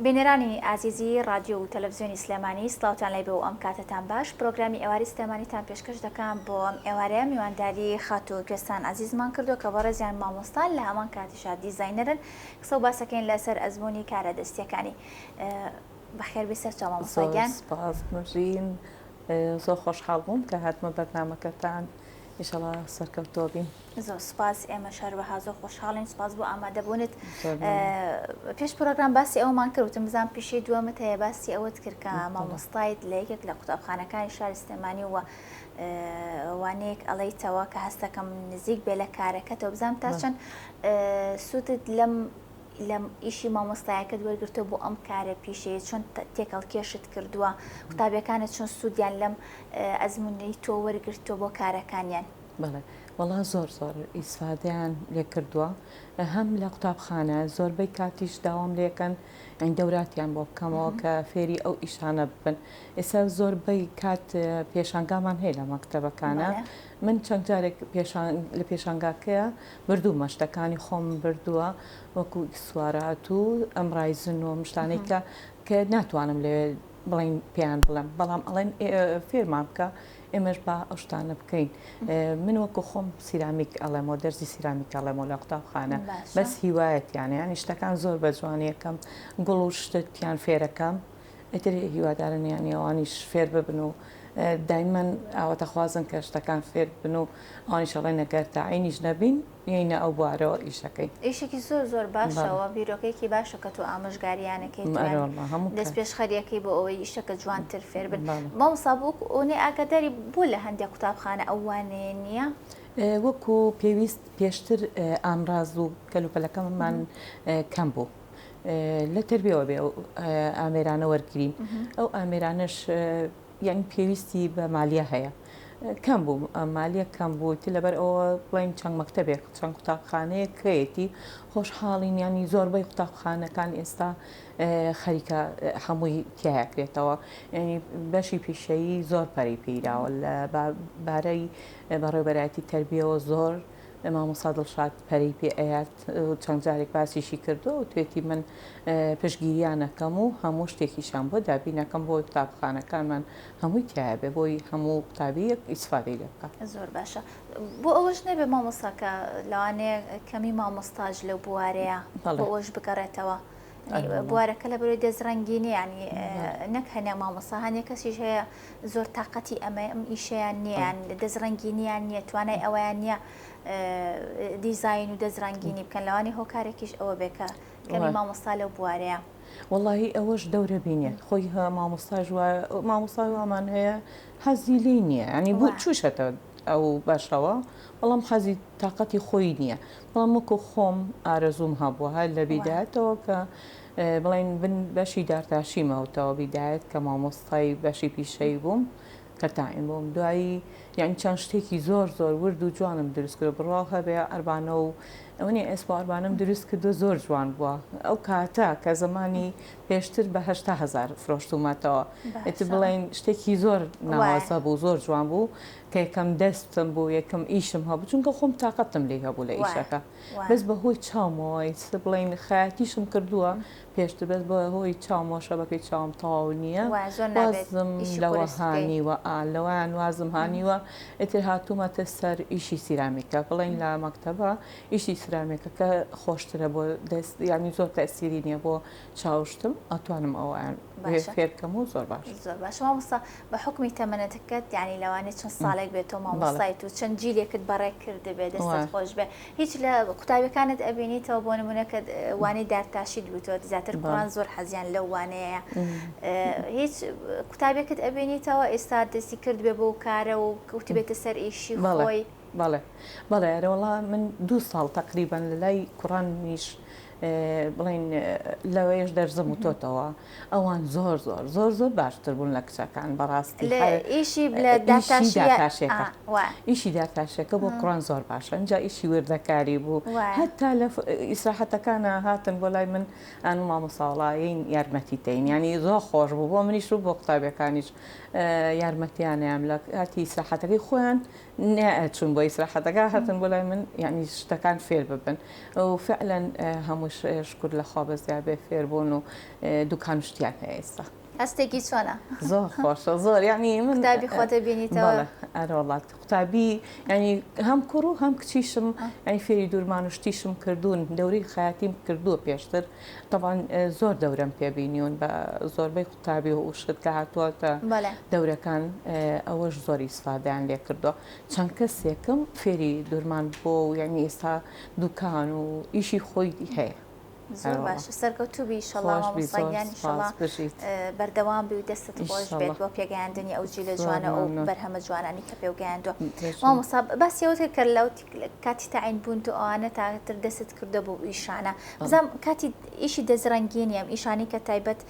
بینەرانی ئازیزی ڕادیۆ و تەلەفزیۆنی سلێمانی سڵاوتان لێ بێ و ئەم کاتەتان باش پرۆگرامی ئێوارەی سلێمانیتان پێشکەش دەکەم بۆ ئەم ئێوارەیە میوانداری خاتوو کوێستان عەزیزمان کردووە کە بەڕێزیان مامۆستان لە هەمان کاتیشا دیزاینەرن قسە و باسەکەین لەسەر ئەزموونی کارە دەستیەکانی بەخێر بێی سەرچاو مامۆستا زۆر گیان. سپاس نوژین زۆر خۆشحاڵ بووم کە هاتمە بەرنامەکەتان ئیشەڵا سەرکەوتوو بین. زۆر سوپاس ئێمەش هەروەها زۆر خۆشحاڵین سوپاس بۆ ئامادەبوونت پێش پرۆگرام باسی ئەومان کرد وتم بزانم پیشەی دووەمت هەیە باسی ئەوەت کرد کە مامۆستایت لە یەکێک لە قوتابخانەکانی شاری سلێمانی و وانەیەک ئەڵێیتەوە کە هەستەکەم نزیک بێ لە کارەکەتەوە بزانم تا چەند سوودت لەم لەم ئیشی مامۆستایەکەت وەرگرتووە بۆ ئەم کارە پیشەیە چۆن تێکەڵکێشت کردووە قوتابیەکانت چۆن سوودیان لەم ئەزموونەی تۆ وەرگرتووە بۆ کارەکانیان؟ بەڵێ وەڵا زۆر زۆر ئیسفادەیان لێ کردووە هەم لە قوتابخانە زۆربەی کاتیش داوام لێکەن یانی دەوراتیان بۆ بکەمەوە کە فێری ئەو ئیشانە ببن ئێستا زۆربەی کات پێشانگامان هەیە لە مەکتەبەکانە من چەند جارێک پێشان لە پێشانگاکەیە بردوومە شتەکانی خۆم بردووە وەکو ئیکسوارات و ئەم ڕایزن و شتانەی کە کە ناتوانم لەوێ بڵێن پێیان بڵێم بەڵام ئەڵێن فێرمان بکە ئێمەش با ئەو شتانە بکەین من وەکو خۆم سیرامیک ئەڵێمەوە دەرزی سیرامیک ئەڵێمەوە لە قوتابخانە بەس هیوایەتیانە ینی شتەکان زۆر بە جوانیەکەم گوڵ و شتتیان فێرەکەم ئیتر هیوادارن یانی ئەوانیش فێر ببن و دایمەن ئاواتەخوازن کە شتەکان فێر بن و ئەوانیش ئەڵێن ئەگەر تاعینیش نەبین یەینە ئەو بوارەوە ئیشەکەین. ئیشێکی زۆر زۆر باشە و بیرۆکەیەکی باشە کە تۆ ئامۆژگاریانەکەیت و یان دەست پێشخەریەکەی بۆ ئەوەی ئیشەکە جوانتر فێر بن. مامۆستا بۆ ئەوەی ئاگاداری بۆ لە هەندێک قوتابخانە ئەو وانەیە نییە؟ وەکو پێویست پێشتر ئامراز و کەلوپەلەکەمان کەم بوو. لە تەربیەوە بێ ئەو ئامێرانە وەرگین ئەو ئامێرانەش یانی پێویستی بە مالیە هەیە کەم بوو مالیە کەم بوو تر لەبەر ئەوە بڵین چەند مەکتەبێک چەند قوتابخانەیەک هەیەتی خۆشحاڵین ینی زۆربەی قوتابخانەکان ئێستا خەریکە هەمووی تیاکرێتەوە ینی بەشی پیشەیی زۆر پەری پیراوە لە بارەی بەڕێوبەرایەتی تربیەوە زۆر مامۆستا دڵشاد پەرەی پێ ئەیات چەند جارێک باسیشی کردووە وتوێتی من پشتگیریان ئەکەم و هەموو شتێکیشیان بۆ دابین ئەکەم بۆ قوتابخانەکانمان هەمووی تیایا بێ بۆی هەموو قوتابیەک ئیسفادەی لێ بکا. زۆر باشە بۆ ئەوەش نەبێ مامۆستا کە لەوانەیە کەمی مامۆستاش لەو بوارەیە بۆ ئەوەش بگەڕێتەوە بوارەکە لە بەرەی دەستڕەنگینی ینی نەک هەنێ مامۆستا هەنێ کەسیش هەیە زۆر تاقەتی ئەمە ئەم ئیشەیان نییە یان دەست ڕەنگینیان نییە توانای ئەوەیان نییە دیزین و دەست ڕەنگینی بکەن لەوانی هۆکارێکیش ئەوە بێ کە کەمی مامۆستا لەو بوارەیە. وەڵاهی ئەوەش دەورە بینێت خۆی مامۆستاش مامۆستای وامان هەیە حەزی لێی نییە ینی بۆ چوشەتە ئەو بەشەوە بەڵام حەزی تااقەتی خۆی نییە بەڵام وەکو خۆم ئارەزووم هەبووە هەر لە بیدایەتەوە کە بڵێین بن بەشی دارتاشی ماوتەوە بیدایەت کە مامۆستای بەشی پیشەیی بووم کە تاعین بووم دوایی یعنی چەند شتێکی زۆر زۆر ورد و جوانم دروست کرد بڕواو هەبێ ئەربانە و ئەوەنی ئێسپا ئەربانم دروست کردو زۆر جوان بووە ئەو کاتە کە زمانی پێشتر بە 80 هزار فرۆشتومەتەوە ئیتر بڵێن شتێکی زۆر ناوازە بوو زۆر جوان بوو کە یەکەم دەستم بوو یەکەم ئیشم هەبوو چونکە خۆم تاقەتم لێی هەبوو لە ئیشەکە بەس بە هۆی چاومەوە ئیتر بڵێین خەیاتیشم کردووە پێشتر بەس بە هۆی چاومەوە شەبەکەی چاوم تەواو نییە وازم لەوە هانیوە ئا لەوەیان وازم هانیوە ئیتر هاتوومەتە سەر ئیشی سیرامیکە بڵێین لە مەکتەبە ئیشی سیرامیکەکە خۆشترە بۆ دەست یانی زۆر تەئسیری نییە بۆ چاوشتم ئەتوانم ئەوەیان فێرکەم و زۆر باش زۆر باش مامۆستا بە حوکمی تەمەنەتەکەت یانی لەوانەیە چەند ساڵێک بێت تۆ مامۆستایت و چەند جیلێکت بەڕێ کردبێ دەستت خۆش بێ هیچ لە قوتابیەکانت ئەبینیتەوە بۆ نمونە کە وانەی دارتاشیت وتووە زیاتر کوڕان زۆر حەزیان لەو وانەیە هیچ قوتابیەکت ئەبینیتەوە ئێستا دەستی کرد بێ بۆ کارە و کەوتبێتە سەر ئیشی خۆی بەڵێ بەڵێ ئەرێوەڵا من دوو ساڵ تەقریبەن لە لای کوڕانیش بڵێین لەوەیش دەرزم وتۆتەوە ئەوان زۆر زۆر زۆر زۆر باشتر بوون لە کچەکان بەڕاستی ئیشی دارتاشێکە ئیشی دارتاشەکە بۆ کوڕان زۆر باشە ئینجا ئیشی وردەکاری بوو هەتا لە ئیسراحەتەکانە هاتن بۆ لای من ئەن مامۆساوڵایین یارمەتی تەین ینی زۆر خۆش بوو بۆ منیش و بۆ قوتابیەکانیش یارمەتیانیان لە کاتی ئیسراحەتەکەی خۆیان نەئەچوون بۆ ئیسراحەتەکە هاتن بۆ لای من یعنی شتەکان فێر ببن و فعلا هەموو. ئەوانیش شکر لە خوا بەزیا بێ فێربوون و دوکان و شتیان هەیە ئێستا. هەستێکی چۆنە؟ زۆر خۆشە زۆر یعنی من قوتابی خۆتە بینیتەوە؟ بەڵێ ئەرەوەڵا قوتابی یعنی هەم کوڕ و هەم کچیشم یعنی فێری دوورمان و شتیشم کردوون دەورەی خەیاتیم کردووە پێشتر تەبعەن زۆر دەورەم پێ بینیون بە زۆربەی قوتابی و شت کە هاتووەتە دەورەکان ئەوەش زۆر ئیسفادەیان لێ کردووە چەند کەسێکم فێری دوورمان بۆ و یعنی ئێستا دوکان و ئیشی خۆی هەیە. زۆر باشە سەرکەوتوو بی ئیشەڵا مامۆستا گیان ئیشەڵا بەردەوام بی و دەستت خۆش بێت بۆ پێگەیاندنی ئەو جیلە جوانە ئەو بەرهەمە جوانانی کە پێو گەیاندووە مامۆستا باسی ئەوەت کرد کە لەو کاتی تەعین بوون تو ئەوانە تاتر دەستت کردە بۆ ئیشانە بزانم کاتی ئیشی دەستڕەنگینی ئەم ئیشانی کە تایبەت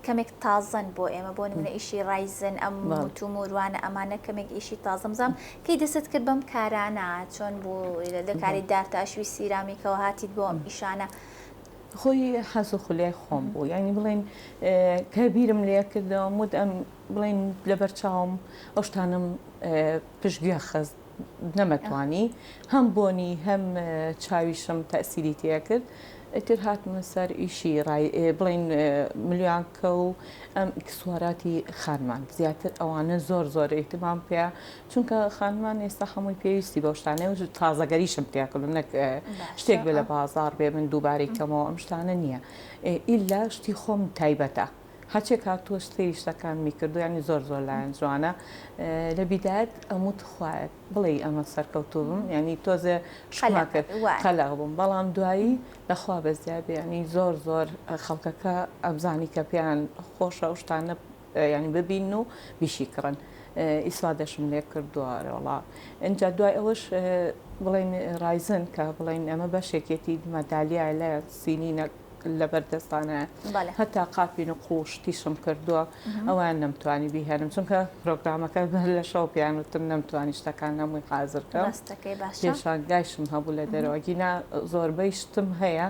کەمێک تازەن بۆ ئێمە بۆ نمونە ئیشی ڕایزن ئەم موتوموروانە ئەمانە کەمێک ئیشی تازەم بزانم کەی دەستت کرد بەم کارانە چۆن بوو لە کاری دارتاشی و سیرامیکەوە هاتیت بۆ ئەم ئیشانە؟ خۆی حەز و خولیای خۆم بوو یانی بڵێن کە بیرم لێ کردەوە مت ئەم بڵێن لەبەر چاوم ئەو شتانم پشتگوێ خست نەمەتوانی هەم بۆنی هەم چاویشم تەئسیری تێکرد ئیتر هاتمە سەر ئیشی ڕای بڵێین ملیانکە و ئەم ئیکسواراتی خانمان زیاتر ئەوانە زۆر زۆر ئیهتمام پێیە چونکە خانمان ئێستا هەمووی پێویستی بەو شتانەیە و تازەگەریشم تێکردو نەک شتێک بێ لە بازاڕ بێ من دووبارەی کەمەوە ئەم شتانە نییە ئیلا شتی خۆم تایبەتە. هەرچێک هاتووە سەیری شتەکانمی کردووە یانی زۆر زۆر لایان جوانە لە بیدایەت ئەموت خوایە بڵێی ئەمە سەرکەوتوو بم یانی تۆزێ شکما کرد قەلەق بووم بەڵام دوایی لەخوا بەزیا بێ یانی زۆر زۆر خەڵکەکە ئەمزانی کە پێیان خۆشە ئەو شتانە یانی ببین و بیشی کڕن ئیسفادەشم لێ کردووە وەڵا ئینجا دوای ئەوەش بڵێن ڕایزن کە بڵێن ئەمە بەشێکێتی مەدالیای لە سینینە لەبەر دەستانە هەتا قاپی نقوڵ شتیشم کردووە ئەوان نەمتوانی بیهێنم چونکە پرۆگرامەکە بەر لە شەو پێیان وتم نەمتوانی شتەکان هەمووی حازر کەم پێشانگایشم هەبوو لە دەرەوە گینا زۆربەی شتم هەیە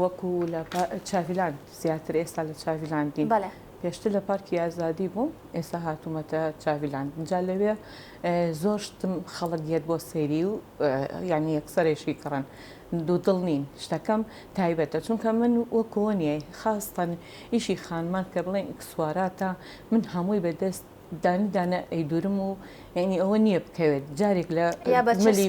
وەکو لە چاڤیلاند زیاتر ئێستا لە چاڤیلاندین پێشتر لە پارکی ئازادی بووم ئێستا هاتوومەتە چاڤیلاند جا لەوێ زۆر شتم خەڵک یەت بۆ سەیری و یانی یەکسەرێشی کڕن دوودڵ نین شتەکەم تایبەتە چونکە من وەکۆ نیە خاستەن ئیشی خانمان کە بڵێن ئیکسواراتە من هەمووی بە دەست دانە دانە ئەیدورم و یعنی ئەوە نییە بکەوێت جارێک لە ملی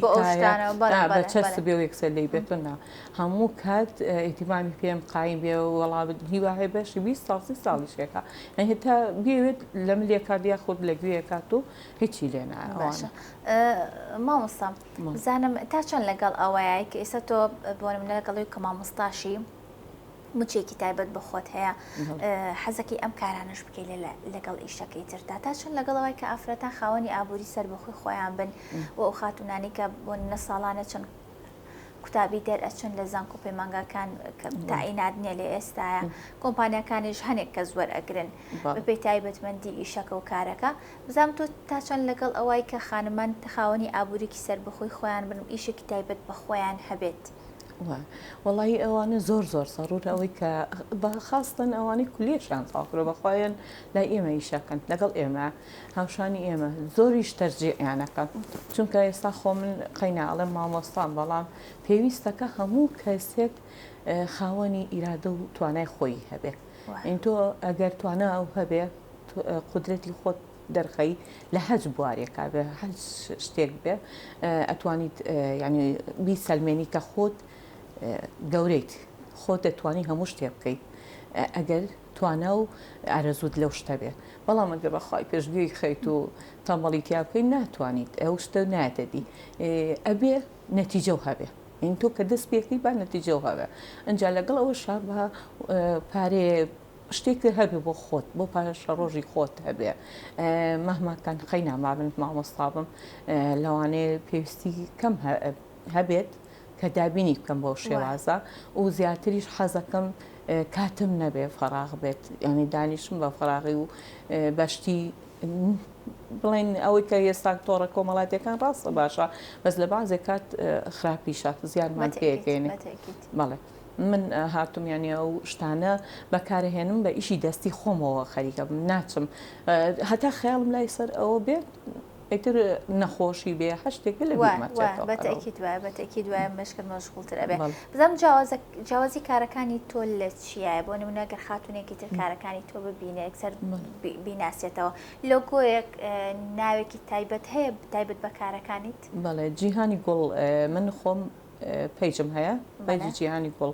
بە چەست بێ و یەکسەر لێی بێت نا هەموو کات ئیهتیمامی پێم قایم بێ وەڵا هیوا هەیە بەشی 20 ساڵ 30 ساڵیشێکە یعنی هەتا بێوێت لە ملێکات یاخود لە گوێیەکات و هیچی لێ نایە باشە مامۆستا بزانم تا چەند لەگەڵ ئەوەیە کە ئێستا تۆ بۆ نمونە لەگەڵ کە مامۆستاشی موچێکی تایبەت بە خۆت هەیە حەزەکەی ئەم کارانەش بکەیت لەگەڵ ئیشەکەی تردا تا چەند لەگەڵ ئەوەی کە ئافرەتان خاوەنی ئابووری سەربەخۆی خۆیان بن و ئەو خاتونانی کە بۆ نمونە ساڵانە چەند قوتابی دەرئەچن لە زانکۆ پەیمانگاکان کە تاعینات نییە لە ئێستاە کۆمپانیاکانیش هەنێک کەس وەرئەگرن بەپێی تایبەتمەندی ئیشەکە و کارەکە بزانم تۆ تا چەند لەگەڵ ئەوای کە خانمان خاوەنی ئابووریکی سەربەخۆی خۆیان بن و ئیشێکی تایبەت بە خۆیان هەبێت؟ وەڵایی ئەوانە زۆر زۆر زەڕورە ئەوەی کە بە خاستەن ئەوانەی کولیەشیان تەواو کردوە بەخوایان لای ئێمە ئیشەکەن لەگەڵ ئێمە هاوشانی ئێمە زۆریش تەرجیعیان ئەکەم چونکە ئێستا خۆ من قەینا ئەڵێم مامۆستام بەڵام پێویستەکە هەموو کەسێک خاوەنی ئیرادە و توانای خۆی هەبێ این تۆ ئەگەر توانا ئەو هەبێ قودرەتی خۆت دەرخەی لە هەچ بوارێکا بێ هەچ شتێک بێ ئەتوانیت یعنی بیسەلمێنی کە خۆت گەورەیت خۆت دەتوانی هەموو شتێک بکەیت ئەگەر توانا و ئارەزووت لەو شتە بێ بەڵام ئەگەر بەخوای پێشگوێی خەیت و تەمەڵی تیا بکەیت ناتوانیت ئەو شتە نایەتە دی ئەبێ نەتیجە و هەبێ این تۆ کە دەست پێکەی با نەتیجە و هەبێ ئەجا لەگەڵ ئەوە شا بە پارەیە شتێکت هەبێ بۆ خۆت بۆ پاشەڕۆژی خۆت هەبێ مەهما کان قەینا با من مامۆستا بم لەوانەیە پێویستی کەم هەبێت کە دابینی بکەم بەو شێوازە و زیاتریش حەزەکەم کاتم نەبێ فەراغ بێت ینی دانیشم بە فەراغی و بەشتی بڵێن ئەوەی کە ئێستا تۆڕە کۆمەڵاتیەکان ڕاستە باشە بەس لە بازێک کات خراپیشە زیانمان پێگەێنێ بەڵێ. من هاتوم یانی ئەو شتانە بەکارەهێنم بە ئیشی دەستی خۆمەوە خەریکە بم ناچم هەتا خەیاڵم لای سەر ئەوە بێت. ئیتر نەخۆشی بێ هەر شتێک بێ لە وا بیرم وا ئەچێتەوە بە ئەرەوە. تەئکید وایە بە تەئکید وایە مێشکت مەشغوڵتر ئەبێ. بەڵێ. بزانم جیاوازە جیاوازی کارەکانی تۆ لە چیایە؟ بۆ نموونە گەر خاتوونێکی تر کارەکانی تۆ ببینێ یەکسەر بەڵێ. بی بیناسێتەوە. لۆگۆیەک ناوێکی تایبەت هەیە تایبەت بە کارەکانیت؟ بەڵێ جیهانی گوڵ من خۆم page م هەیە page ی جیهانی گوڵ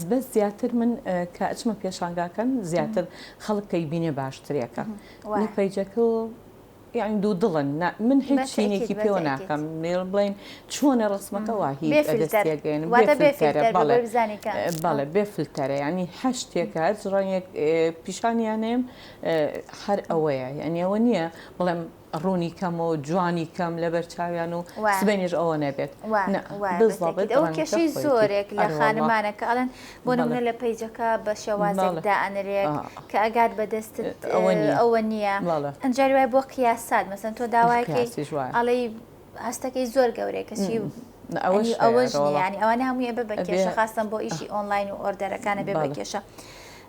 بەس زیاتر من کە ئەچمە پێشانگاکەن زیاتر خەڵک کەی بینێ باشترێکە لە page ەکە یعنی دوو دڵن من هیچ شینێکی پێوە ناکەم بڵین چۆنە ڕسمەکە واهی دەستێگەێنم بەڵێ بەڵێ بێ فلتەرە ینی هەشتێکە هەر ڕەنگێک پیشانیانێم هەر ئەوەیە یعنی ئەوە نییە بڵێم ڕوونی کەم و جوانی کەم لەبەر چاویان و سبەینێش ئەوە نەبێت بزڵبێت ئەو کێشەی زۆرێک لە خانمانە کە ئەڵێن بۆ نمونە لە page ەکە بە شێوازێک دائەنرێت کە ئەگات بەدەستت ئەوە نییە ئەنجاری وای بۆ قیاسات مەسەن تۆ داوایەکەی ئەڵێی هەستەکەی زۆر گەورەیە کەچی ئەوەش ینی ئەوانە هەمووی ئەبێ بە کێشە خاستن بۆ ئیشی ئۆنلاین و order ەکانە بێ بە کێشە.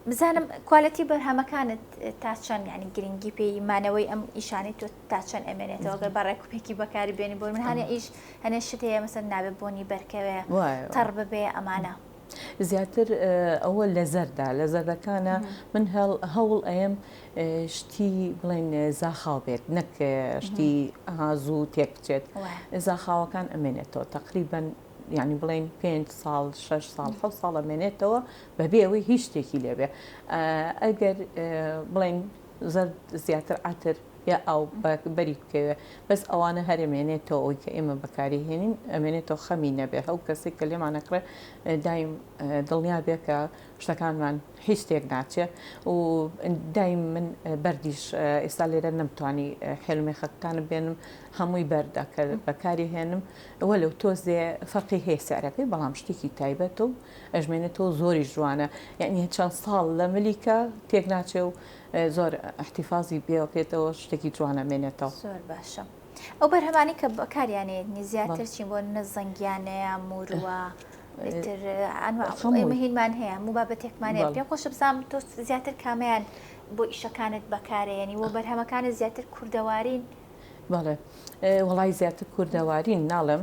بزانم quality بەرهەمەکانت تا چەند یعنی گرنگی پێی مانەوەی ئەم ئیشانەی تۆ تا چەند ئەمێنێتەوە گەر بە ڕێکوپێکی بەکاری بێنی بۆ من هەنێ ئیش هەنێ شت هەیە مەسەن نابێ بۆنی بەرکەوێ تەڕ ببێ ئەمانە. زیاتر ئەوە لە زەردە لە زەردەکانە من هەوڵ ئەیەم شتی بڵێن زاخاو بێت نەک شتی زوو تێک بچێت زاخاوەکان ئەمێنێتەوە تقریبن یانی بڵێین پێنج ساڵ شەش ساڵ حەوت ساڵ ئەمێنێتەوە بەبێ ئەوەی هیچ شتێکی لێبێ ئەگەر بڵێین زەرد زیاتر عەتر یا ئاو بەری بکەوێ بەس ئەوانە هەر ئەمێنێتەوە ئەوەی کە ئێمە بەکاری هێنین ئەمێنێتەوە خەمی نەبێ هەو کەسێک کە لێمان ئەکڕێ دایم دڵنیا بێ کە شتەکانمان هیچ تێک ناچێ و دایم من بەردیش ئێستا لێرە نەمتوانی حێلمێخەکانم بێنم هەمووی بەردە کە بەکاری هێنم وەلو تۆزێ فەرقی هەیە سعرەکەی بەڵام شتێکی تایبەتە و ئەژمێنێتەوە زۆریش جوانە یعنی چەند ساڵ لە ملیکە تێک ناچێ و زۆر احتیفازی پێوەکرێتەوە شتێکی جوانە مێنێتەوە. زۆر باشە ئەو بەرهەمانەی کە بەکاریانێنی زیاتر چین بۆ نە زەنگیانەیە موروە ئیتر ئەنواع ئێمە هینمان هەیە هەموو بابەتێکمان هەیە پێم خۆشە بزانم تۆ زیاتر کامەیان بۆ ئیشەکانت بەکارەیەنی و بەرهەمەکانت زیاتر کوردەوارین بەڵێ وەڵای زیاتر کوردەوارین ناڵێم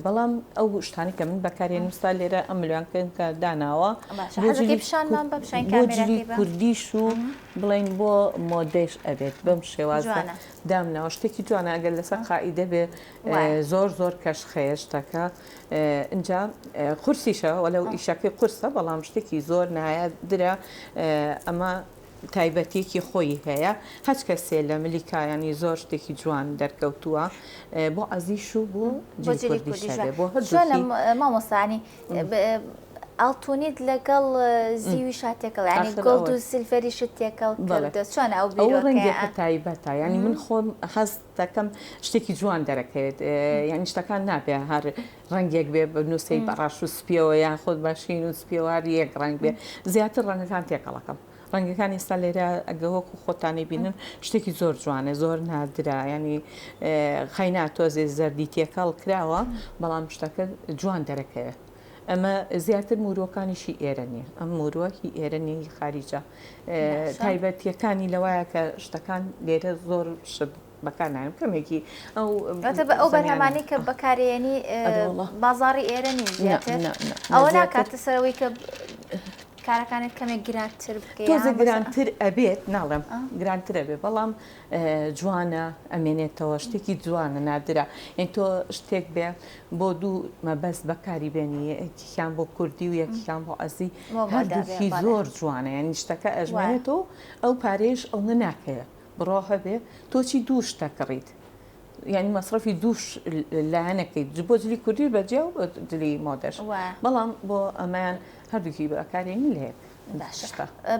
بەڵام ئەو شتانی کە من بەکارێن نووسا لێرە ئەم ملیۆنکەم کە داناوە بۆ کوردیش و بڵین بۆ مۆدەیش ئەبێت بەم شێوازە دامناوە شتێکی جوانە ئەگەر لەسەر قائیدە بێ زۆر زۆر کەشخەیە شتەکە ئینجا قورسیشە وەلەو ئیشەکەی قورسە بەڵام شتێکی زۆر نایە درە ئەمە تایبەتیەکی خۆی هەیە هەچ کەسێ لە ملی کایانی زۆر شتێکی جوان دەرکەوتووە بۆ عەزیش و بۆ جلی کوردیش هەبێ بۆ هەردووکی مامۆستانی ئاڵتونیت لەگەڵ زیویشا تێکەڵ ینی gold و silver یشت تێکەڵ کردووە چۆن ئەو ئەو ڕەنگێکە تایبەتە ینی من خۆم حەز دەکەم شتێکی جوان دەرەکەوێت یعنی شتەکان نابێ هەر ڕەنگێک بێ بنووسی بە ڕەش و سپیەوە یان خۆت بە شین و سپیەوە هەر یەک ڕەنگ بێ زیاتر ڕەنگەکان تێکەڵەکەم ڕەنگەکان ئێستا لێرە ئەگە وەکو خۆتانی بینن شتێکی زۆر جوانە زۆر نادرا ینی خەینا تۆزێ زەردی تێکەڵ کراوە بەڵام شتەکە جوان دەرەکەوێت ئەمە زیاتر موروەکانیشی ئێرە نیە ئەم موروە هی ئێرە نیە هی خاریجە تایبەتیەکانی لەوایە کە شتەکان لێرە زۆر شت بەکار نایەن کەمێکی ئەو ئەو بەرهەمانەی کە بەکارێنی بازاڕی ئێرە نین زیاتر ئەوە ناکاتە سەرەوەی کە کارەکانت کەمێک گرانتر بکەی تۆزە گرانتر ئەبێت ناڵێم گرانتر ئەبێ بەڵام جوانە ئەمێنێتەوە شتێکی جوانە نادرە یعنی تۆ شتێک بێ بۆ دوو مەبەست بەکاری بێنی یەکیان بۆ کوردی و یەکیان بۆ ئەزی هەردووکی زۆر جوانە یعنی شتەکە ئەژمێنێتەوە ئەو پارەیەش ئەونە ناکەوێ بڕۆ هەبێ تۆ چی دوو شتە کڕیت یعنی مەسرەفی دوو لایەنەکەی بۆ جلی کوردی بەجیا و بۆ جلی مۆدەش بەڵام بۆ ئەمەیان هەردووکی بەکارێنی لە یەک باشە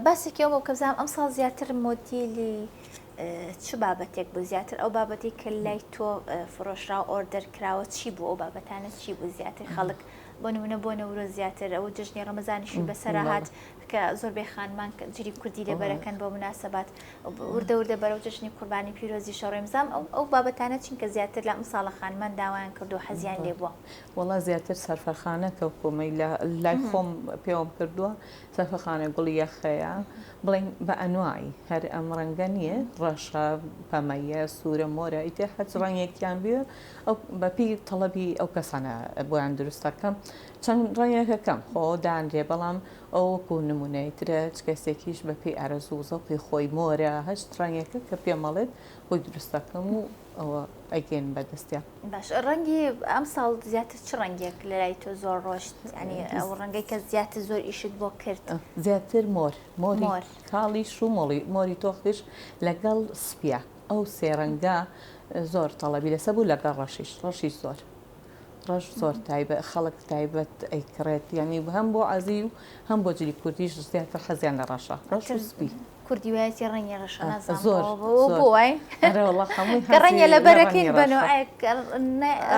باسێکی ئەوە بکە بزانم ئەمساڵ زیاتر مۆدیلی چ بابەتێک بوو زیاتر ئەو بابەتی کە لای تۆ فرۆشرا و order کراوە چی بوو ئەو بابەتانە چی بوو زیاتر خەڵک بۆ نمونە بۆ نەورۆز زیاتر ئەو جژنی ڕەمەزانیشی بەسەرا هات. کە زۆربەی خانمان جلی کوردی لەبەرەکەن بۆ مناسبات وردە وردە بەرەو جەژنی قوربانی پیرۆزی شەڕێم زام ئەو ئەو بابەتانە چین کە زیاتر لە ئەمساڵە خانمان داوایان کردو حەزیان لێ بووە؟ وەڵا زیاتر سەرفەخانە کەوکۆمەی لە لای خۆم پێوەم کردووە سەرفەخانە گوڵی یەخەیە بڵێن بە ئەنواعی هەر ئەم ڕەنگە نییە ڕەشە پەمەیە سوورە مۆرە ئیتر هەچ ڕەنگێکیان بێ ئەو بەپێی تەڵەبی ئەو کەسانە بۆیان دروستەکەم چەند ڕەنگێکەکەم خۆ دانرێ بەڵام ئەو وەکو نمونەی ترە چ کەسێکیش بە پێی ئارەزوو و زەوقی خۆی مۆرە هەشت ڕەنگێکە کە پێم ئەڵێت بۆی دروست دەکەم و ئەوە ئەگەیەنم بە دەستیان. باشە ڕەنگی ئەمساڵ زیاتر چ ڕەنگێک لەلای تۆ زۆر ڕۆشت یانی ئەو ڕەنگەی کە زیاتر زۆر ئیشت بۆ کرد؟ زیاتر مۆر مۆری کاڵیش و مۆری تۆخیش لەگەڵ سپیە ئەو سێ ڕەنگە زۆر تەڵەبی لەسەر بوو لەگەڵ ڕەشیش ڕەشیش زۆر. ڕەش زۆر تایبەت خەڵک تایبەت ئەیکڕێت یانی هەم بۆ عەزی و هەم بۆ جلی کوردیش زیاتر حەزیان لە ڕەشە ڕەش و سپی. کوردی وایەتی ڕەنگی ڕەشە نازانم زۆر بۆ بۆ وای ئەرێ وەڵا هەمووی کە ڕەنگە حەزی لە لەبەرەکەین ڕەنگی بە ڕەشە. نەوعێک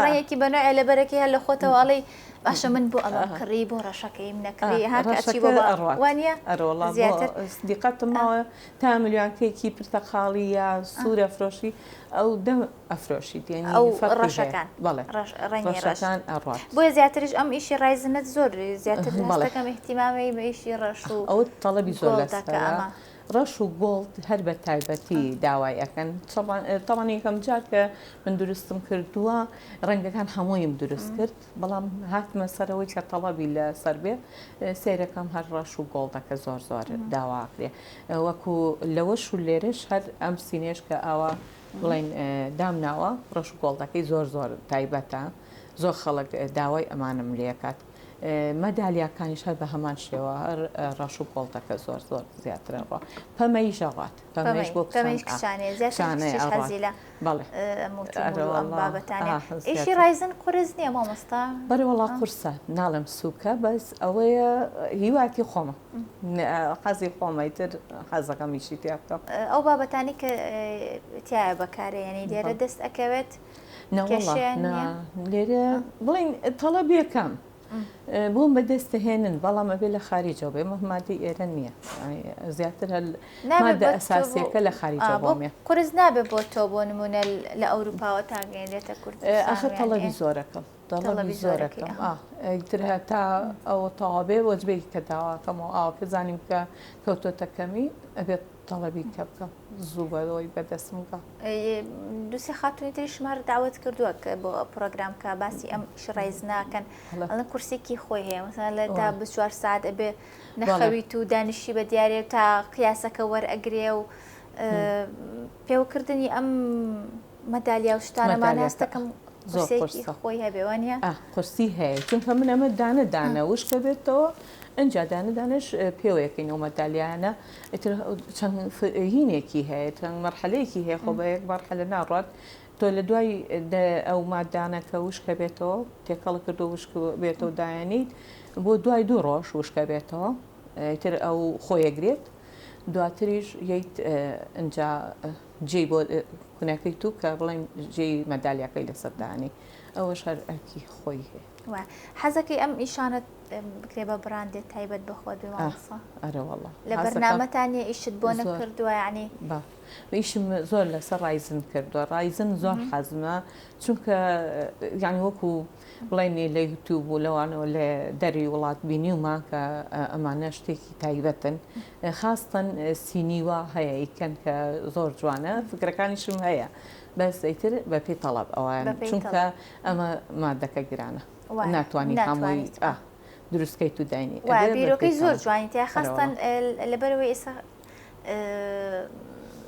ڕەنگێکی بە نەوعێ لەبەرەکەی هەر لە خۆتەوە ئەڵێی باشە من بۆ ئەمەم کڕی بۆ ڕەشەکەیم نەکڕی ها کە ئەچی ڕەشەکە بۆ بە ئەڕوات وانییە ئەرێ وەڵا بۆ زیاتر دیقەتم ماوە تا ملیۆنکەیەکی پرتەقاڵی یا سوور ئەفرۆشی ئەو دە ئەفرۆشیت یانی ئەو فەرقی هەیە ڕەشەکان بەڵێ ڕەش ڕەنگی ڕەش ڕەشەکان ئەڕوات. بۆیە زیاتریش ئەم ئیشی ڕایزنت زۆر زیاتر بەڵێ هەستەکەم ئیهتیمامی بە ئیشی ڕەش و ئەوە تەڵەبی زۆر گۆڵدە کە لەسەرە ئەمە. ڕەش و gold هەر بە تایبەتی داوای ئەکەن تەبعەن یەکەم جار کە من دروستم کردووە ڕەنگەکان هەموویم دروست کرد بەڵام هاتمە سەرەوەی کە تەڵەبی لەسەر بێ سەیرەکەم هەر ڕەش و gold ەکە زۆر زۆر داواکرێ وەکو لەوەش و لێرەش هەر ئەم سینێش کە ئاوا بڵێین دامناوە ڕەش و gold ەکەی زۆر زۆر تایبەتە زۆر خەڵک داوای ئەمانم لێکات مەدالیاکانیش هەر بە هەمان شێوە هەر ڕەش و gold ەکە زۆر زۆر زیاترە ڕۆ پەمەیش ئەڕات پەمەیش بۆ پەمەیش کچانێ زیاتر حەزی لە بەڵێ ئەم بابەتانە ئیشی ڕایزن قورس نییە مامۆستا؟ بەرێ وەڵا قورسە ناڵێم سووکە بەس ئەوەیە هیواتی خۆمە حەزی خۆمە ئیتر حەزەکەم ئیشی تیا بکەم. ئەو بابەتانەی کە تیایە بەکارەیەنی لێرە دەست ئەکەوێت؟ نەوەڵا نا لێرە بڵێین تەڵەبیەکەم بۆم بەدەست دەهێنن بەڵام ئەبێ لە خاریجەوە بێ مادەی ئێرە نییە زیاتر هەر مادە ئەساسیەکە لە خاریجەوە بۆم قورس نابێ بۆ تۆ بۆ نمونە لە ئەوروپاوە تا گەێنرێتە کوردستان ئەخر تەڵەبی زۆرەکەم تەڵەبی زۆرەکەم ئیتر هەتا ئەوە تەواو بێ وەجبەیەکی کە داواکەمەوە ئاوا کە زانیم کە کەوتۆتە کەمی ئەبێت تەڵەبی کە بکەم زوو بەوەی بەدەستم گا. دوسێ خاتونی تریشم هەر داوەت کردووە کە بۆ پرۆگرام کە باسی ئەم شڕایز ناکەن ئەڵێن کورسێکی خۆی هەیە مەسەلەن لە تا 24 ساعت ئەبێ نەخەویت و دانیشی بە دیارێ و تا قیاسەکە وەرئەگرێ و پێوەکردنی ئەم مەدالیا و شتانەمان هەستەکەم قورسێکی خۆی هەبێ وانە؟ قورسی هەیە چونکە من ئەمە دانە دانە وشکە بێتەوە ئەجا دانە دانەش پێوەیەکەین ئەو مەدالیانە ئیتر چەند هینێکی هەیە چەند مەرحەلەیەکی هەیە خۆ بە یەک مەرحەلە ناڕات تۆ لە دوای ئەو مادانە کە وشکە بێتەوە تێکەڵ کردو وشک بێتەوە دایانیت بۆ دوای دوو ڕۆژ وشکە بێتەوە ئیتر ئەو خۆیەگرێت دواتریش یت ئەجا جێی بۆ کونەکەی تو کە بڵێن جێی مەدالیاکەی لەسەر دانی ئەوەش هەر ئەرکی خۆی هەیە. وایە حەزەکەی ئەم ئیشانەت بکرێ بە بڕاندێ تایبەت بە خۆت بێ مامۆستا؟ ئەرێ وەڵا لە بەرنامەتان نییە ئیشت بۆ نەکردووە یانی؟ با ئیشم زۆر لەسەر ڕایزن کردووە ڕایزن زۆر حەزمە چونکە یانی وەکو بڵێن لە یوتیوب و لەوانەوە لە دەری وڵات بینیومە کە ئەمانە شتێکی تایبەتن خاستەن سینی وا هەیە ئیکەن کە زۆر جوانە فکرەکانیشم هەیە بەس ئیتر بە پێی تەڵەب ئەوان چونکە ئەمە مادەکە گرانە ناتوانانی هەمووی دروستکەیت و داینی بیرۆکەی زۆر جوانی تیا خاستەن لەبەرەوەی ئێستا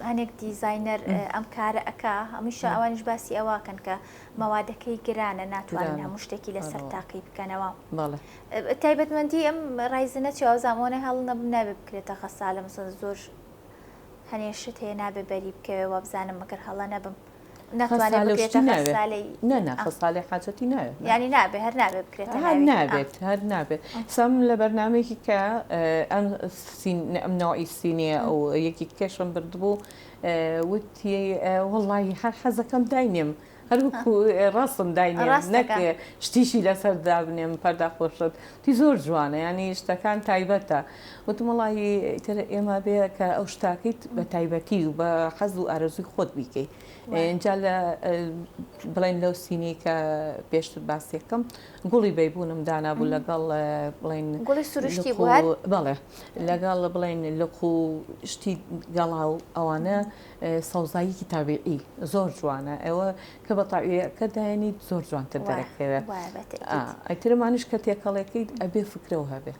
هەنێک دیزاینەر ئەم کارە ئەکا هەمیشە ئەوانیش باسی ئەوەکەن کە مەوادەکەی گرانە ناتوانن هەموو شتێکی لەسەر تاقی بکەنەوە. تایبەتمەندی ئەم ڕایزنە چیە وابزانم ئەوەنە هەڵ نەبم نابێ بکرێتە غەسالە مەسەن زۆر هەنێ شت هەیە نابێ بەری بکەوێ وابزانم مەگەر هەڵە نەبم ناتوانێت بکرێتە غەسالەی نا نا خەسالەی حاجەتی ناوێت یانی نابێ هەر نابێ بکرێتە هەر نابێت هەر نابێت سم لە بەرنمەیەکی کە ئەم سین ئەم نەوعی سینەیە ئەو یەکی کێشم بردبوو وتی وەڵی هەر حەزەکەم داینێم. هەر وەکو ڕەسم داینێم نەک شتیشی لەسەر دابنێم پەرداخۆشت وتی زۆر جوانە یانی شتەکان تایبەتە وتم وەڵاهی ئیتر ئێمە بێ کە ئەو شتاکەیت بە تایبەتی و بە حەز و ئارەزووی خۆت بیکەی ئینجا لە بڵێن لەو سینەی کە پێشتر باسیەکەم گوڵی بەیبوونم دانابوو لەگەڵ بڵێن گوڵی سروشتی بوو هەر؟ بەڵێ لەگەڵ بڵێن لق و شتی گەڵا و ئەوانە سەوزاییەکی تابیعی زۆر جوانە ئەوە کە بە تاویەکە دایەنیت زۆر جوانتر دەرەکەوێت ئەیتر ئەمانیش کە تێکەڵێکەیت ئەبێ فکرەوە هەبێ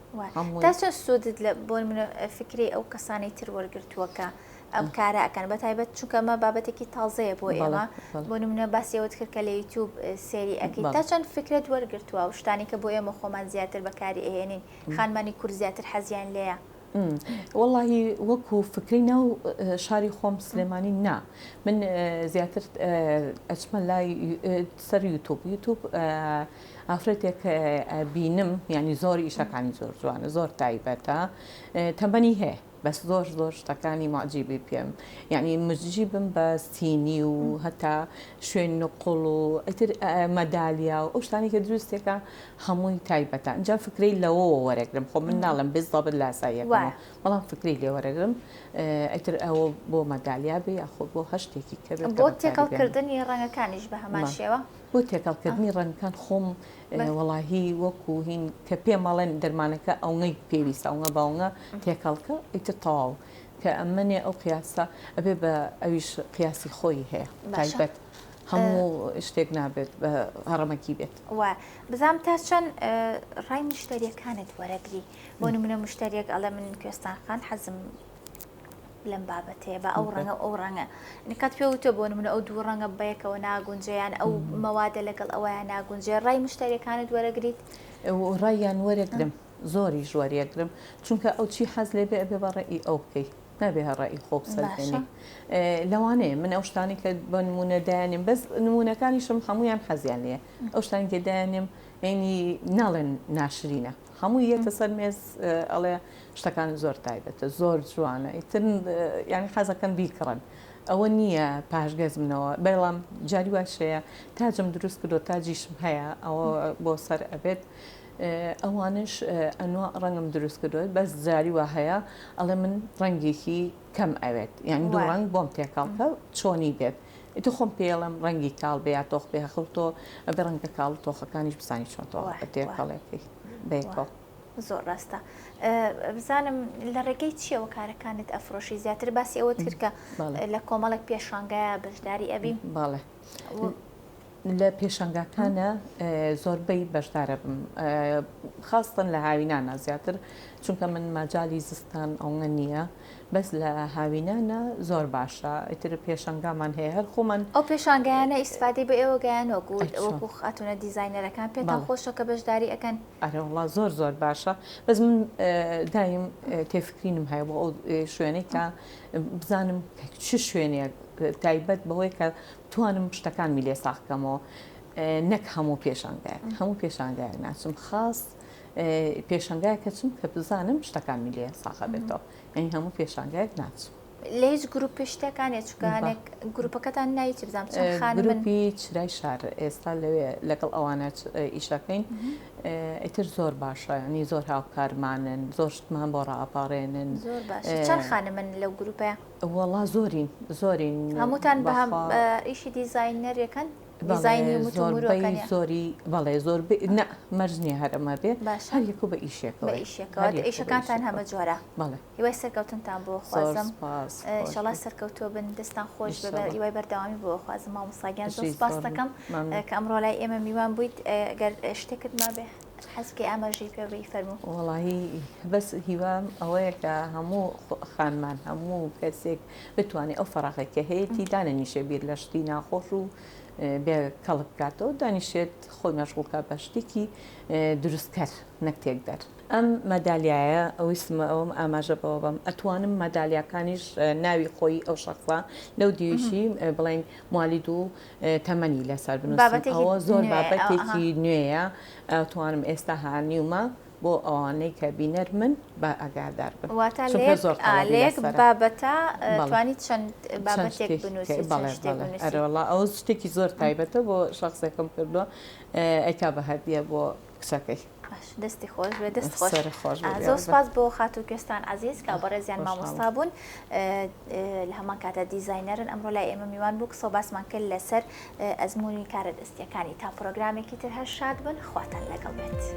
تا چەند سوودت لە بۆ نمونە فکرەی ئەو کەسانەی تر وەرگرتووە کە ئەم کارە ئەکەن بە تایبەت چونکە ئەمە بابەتێکی تازەیە بۆ ئێمە بۆ نمونە باسی ئەوەت کرد کە لە یوتیوب سێری ئەکەیت تا چەند فکرەت وەرگرتووە و شتانی کە بۆ ئێمە خۆمان زیاتر بەکاری ئەهێنین خانمانی کورد زیاتر حەزیان لێیە. وەڵاهی وەکو فکرەی ناو شاری خۆم سلێمانی نا من زیاتر ئەچمە لای سەر یوتوب یوتوب ئافرەتێک بینم یعنی زۆر ئیشەکانی زۆر جوانە زۆر تایبەتە تەمەنی هەیە بەس زۆر زۆر شتەکانی معجیبی پێم یعنی مجیبم بە سینی و هەتا شوێن نقڵ و ئیتر مەدالیا و ئەو شتانی کە دروستێکە هەمووی تایبەتە ئینجا فکرەی لەوەوە وەرەگرم خۆ من ناڵێم بالضبط لاساییەکەمەوە بەڵام فکرەی لێ وەرەگرم ئیتر ئەوە بۆ مەدالیا بێ یاخود بۆ هەر شتێکی کە بێت بۆ تێکەڵکردنی ڕەنگەکانیش بە هەمان شێوە؟ بۆ تێکەڵکردنی ڕەنگەکان خۆم وەڵاهی وەکو هین کە پێم ئەڵێن دەرمانەکە ئەونەی پێویستە ئەونە بەونە تێکەڵکە ئیتر تەواو کە ئەمەنێ ئەو قیاسە ئەبێ بە ئەویش قیاسی خۆی هەیە تایبەت هەموو شتێک نابێت بە هەڕەمەکی بێت. وایە بزانم تا چەند ڕای مشتەریەکانت وەرەگری بۆ نمونە مشتەریەک ئەڵێ من کوێستان خان حەزم لەم بابەتەیە بە ئەو ڕەنگە ئەو ڕەنگە نکات پێ وتۆ بۆ نمونە ئەو دوو ڕەنگە بەیەکەوە ناگونجێیان ئەو مەوادە لەگەڵ ئەویان ناگونجێ ڕای مشتەریەکانت وەرەگریت؟ ڕایان وەرەگرم زۆریش وەریەگرم چونکە ئەو چی حەز لێ بێ ئەبێ بە ڕەئی ئەو بکەی نابێ هەر ڕەئی خۆ بسەلمێنی لەوانەیە من ئەو شتانەی کە بە نمونە دایانێم بەس نمونەکانیشم هەمویان حەزیان لێیە ئەو شتانی کە دایانێم یعنی ناڵێن ناشرینە هەمووی یەتە سەر مێز ئەڵێ شتەکان زۆر تایبەتە زۆر جوانە ئیتر یعنی حەزەکەن بیکڕن ئەوە نییە پاشگەز منەوە بەڵام جاری واش هەیە تاجم دروست کردو تاجیشم هەیە ئەوە بۆ سەر ئەبێت ئەوانش ئەنوا ڕەنگم دروست کردووە بەس جاری وا هەیە ئەڵێ من ڕەنگێکی کەم ئەوێت یان دوو ڕەنگ بۆم تێکەڵ کە چۆنی بێت ئیتر خۆم پێڵم ڕەنگی کاڵ بێ یا تۆخ بێ هەخڵ تۆ ئەبێ ڕەنگە کاڵ و تۆخەکانیش بزانی چۆن تۆ تێکەڵێکی بەیەکەوە. زۆر ڕاستە بزانم لە ڕێگەی چیەوە کارەکانت ئەفرۆشی زیاتر باسی ئەوەت کرد کە لە کۆمەڵێک پێشانگایە بەشداری ئەبی بەڵێ لە پێشانگاکانە زۆربەی بەشدارەبم خاستن لە هاوینانە زیاتر چونکە من مەجالی زستان ئەوە نییە بەس لە هاوینانە زۆر باشە ئیتر پێشانگامان هەیە هەر خۆمان ئەو پێشانگایانە ئیسفادەی بە ئێوە گەیانوە وەکو خاتونە دیزاینەرەکان پێتان خۆشە کە بەشداری ئەکەن؟ ئەرێ وەڵا زۆر زۆر باشە بەس من دایم تێفکرینم هەیە بۆ ئەو شوێنەی کە بزانم چ شوێنێک تایبەت بەوەی کە بتوانم شتەکانمی لێ ساغ کەمەوە نەک هەموو پێشانگایەک هەموو پێشانگایەک ناچم خاص پێشانگایەک کەچم کە بزانم شتەکانمی لێ ساغە بێتەوە یعنی هەموو پێشانگایەک ناچم. لە هیچ گروپی شتەکان نیە چونکە هەنێک گروپەکەتان ناوی چی بزانم چەند خانمن؟ گروپی چرای شار ئێستا لەوێ لەگەڵ ئەوانە ئیشەکەین ئیتر زۆر باشە ینی زۆر هاوکارمانن زۆر شتمان بۆ ڕاپەڕێنن زۆر باشە چەند خانمن لەو گروپەیە؟ وەڵا زۆرین زۆرین. هەمووتان بە هەم ئیشی دیزاینەرەکەن؟ دیزاینی و زۆربەی زۆری بەڵێ زۆربەی نا مەرج نییە هەر ئەمە بێ هەر یەکە بە ئیشێکەوە بە ئیشێکەوە ئیشەکانتان هەمە جۆرە بەڵێ هیوای سەرکەوتنتان بۆ خوازم ئینشاڵڵا سەرکەوتوو بن دەستان خۆش بێ هیوای بەردەوامی بۆ خوازم مامۆستا گیان زۆر سپاس دەکەم کە ئەمڕۆ لای ئێمە میوان بوویت گەر شتێکت مابێ حەز بکەی ئاماژەی پێ بەی فەرموو. وەڵاهی بەس هیوام ئەوەیە کە هەموو خانمان هەموو کەسێک بتوانێت ئەو فەراغەی کە هەیەتی دانەنیشێ بیر لە شتی ناخۆش و بێ کەڵک بکاتەوە دانیشێت خۆی مەشغوڵ کات بە شتێکی دروستکەر نەک تێکدەر. ئەم مەدالیایە ویستم ئەوەم ئاماژە بەوە بەم ئەتوانم مەدالیاکانیش ناوی خۆی ئەو شەخسە لەو دیویشی بڵێن موالید و تەمەنی لەسەر بنووسم ئەوە زۆر بابەتێکی نوێیە ئەتوانم ئێستا هانیومە بۆ ئەوانەی کە بینەر من با ئاگادار بن واتە لە یەک بابەتە توانی چەند بابەتێک بنووسی بەڵێ بەڵێ ئەرەوەڵا ئەوە شتێکی زۆر تایبەتە بۆ شخصێکم کردووە ئەیکا بە هەدیە بۆ کچەکەی. باش دەستی خۆش بێ دەست خۆش زۆر سپاس بۆ خاتوو کوێستان عەزیز کە بەڕێزیان مامۆستا بوون لە هەمان کاتە دیزاینەرن ئەمڕۆ لای ئێمە میوان بوو قسە باسمان کرد لەسەر ئەزمموی کارە دەستیەکانی تا پرۆگرامێکی تر هەر شاد بن خواتان لەگەڵ بێت.